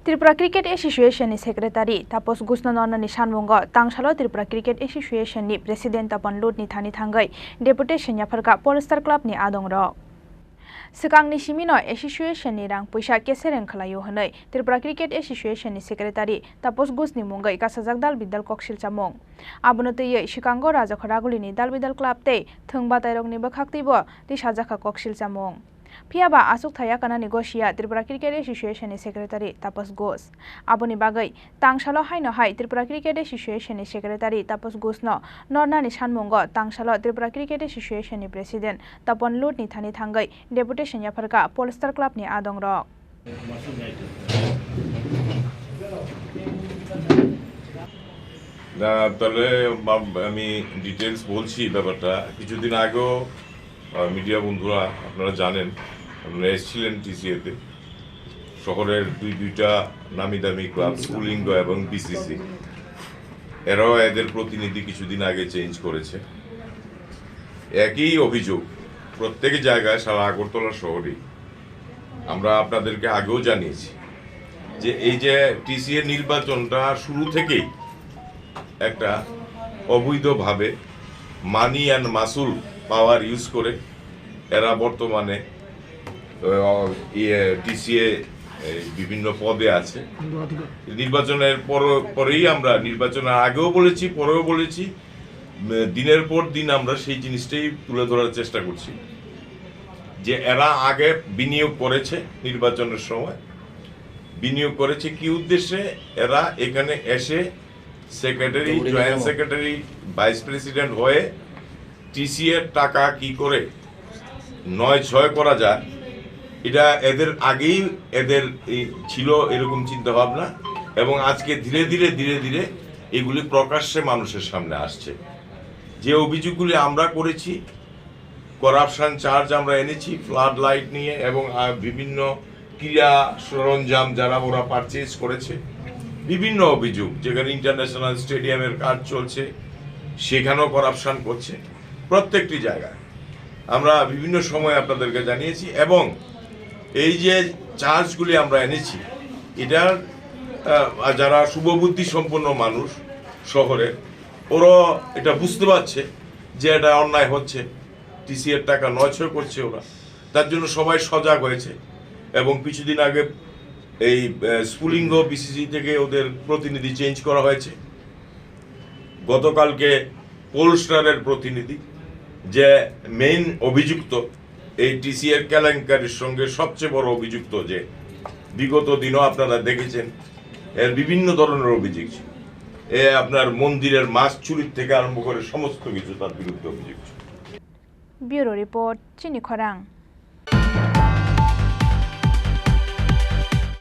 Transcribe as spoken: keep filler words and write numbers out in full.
Tripura Cricket Association ni Secretary Taposh Ghoshno nornani sanmungo tangsalo Tripura Cricket Association ni President Tapan Lut ni thani thangwi deputation yapharkha Polestar Club ni adongrok. Swkangni simino association ni rang puisa kesereng khwlaio hwnwi Tripura Cricket Association ni Secretary Taposh Ghosh ni mungwi kasajak dal bidal kok silchamung. Abono twiwi swkango Rajakhor Raguli ni dal bidal club tei thwng batairokni bwkhaktwibo tisajakha kok silchamung. Phiyaba aswk thaya kanani gosia Tripura Cricket Association ni Secretary Taposh Ghosh. Aboni bagwi tangsalo haino hai Tripura Cricket Association ni Secretary Taposh Ghoshno nornani sanmungo tangsalo Tripura Cricket Association ni President Tapan Lut ni thani thangwi deputation yapharkha Polestar Club ni adongrok. না, তাহলে মা-, আমি ডিটেলস বলছি ব্যাপারটা। কিছুদিন আগেও মিডিয়া বন্ধুরা, আপনারা জানেন, আপনারা এসেছিলেন টিসিএতে। শহরের দুই দুইটা নামি দামি ক্লাব, স্ফুলিঙ্গ এবং বিসিসি, এরাও এদের প্রতিনিধি কিছুদিন আগে চেঞ্জ করেছে। একই অভিযোগ প্রত্যেক জায়গায়, সারা আগরতলা শহরেই। আমরা আপনাদেরকে আগেও জানিয়েছি যে এই যে টিসিএ নির্বাচনটা শুরু থেকেই একটা অবৈধভাবে মানি অ্যান্ড মাসুল পাওয়ার ইউজ করে এরা বর্তমানে, আহ, ইয়ে, টিসিএ এই বিভিন্ন পদে আছে। নির্বাচনের পর-, পরেই আমরা, নির্বাচনের আগেও বলেছি, পরেও বলেছি, উম, দিনের পর দিন আমরা সেই জিনিসটাই তুলে ধরার চেষ্টা করছি যে এরা আগে বিনিয়োগ করেছে নির্বাচনের সময়। বিনিয়োগ করেছে কি উদ্দেশ্যে? এরা এখানে এসে secretary, joint secretary, vice president হয়ে টিসিএর টাকা কি করে নয় ছয় করা যায়, এটা এদের আগেই এদের এই ছিল এরকম চিন্তা ভাবনা, এবং আজকে ধীরে ধীরে, ধীরে ধীরে এগুলি প্রকাশ্যে মানুষের সামনে আসছে। যে অভিযোগগুলি আমরা করেছি, করাপশন চার্জ আমরা এনেছি ফ্লাড লাইট নিয়ে, এবং, আহ, বিভিন্ন ক্রীড়া সরঞ্জাম যারা ওরা পারচেজ করেছে, বিভিন্ন অভিযোগ, যেখানে ইন্টারন্যাশনাল স্টেডিয়ামের কাজ চলছে, সেখানেও করাপশন করছে। প্রত্যেকটি জায়গায় আমরা বিভিন্ন সময় আপনাদেরকে জানিয়েছি, এবং এই যে চার্জগুলি আমরা এনেছি, এটার, আহ, যারা শুভবুদ্ধি সম্পন্ন মানুষ শহরে, ওরা এটা বুঝতে পারছে যে এটা অন্যায় হচ্ছে, টিসিএর টাকা নয় ছয় করছে ওরা, তার জন্য সবাই সজাগ হয়েছে। এবং কিছুদিন আগে এই, আহ, স্ফুলিঙ্গ বিসিসি থেকে ওদের প্রতিনিধি চেঞ্জ করা হয়েছে। গতকালকে পোলস্টারের প্রতিনিধি, যে মেইন অভিযুক্ত এই টিসিএর কেলেঙ্কারির সঙ্গে সবচেয়ে বড় অভিযুক্ত, যে বিগত দিনও আপনারা দেখেছেন এর বিভিন্ন ধরনের অভিযোগ ছিল। এ আপনার মন্দিরের মাছ চুরির থেকে আরম্ভ করে সমস্ত কিছু তার বিরুদ্ধে অভিযোগ ছিল। Bureau Report, Chini Khorang.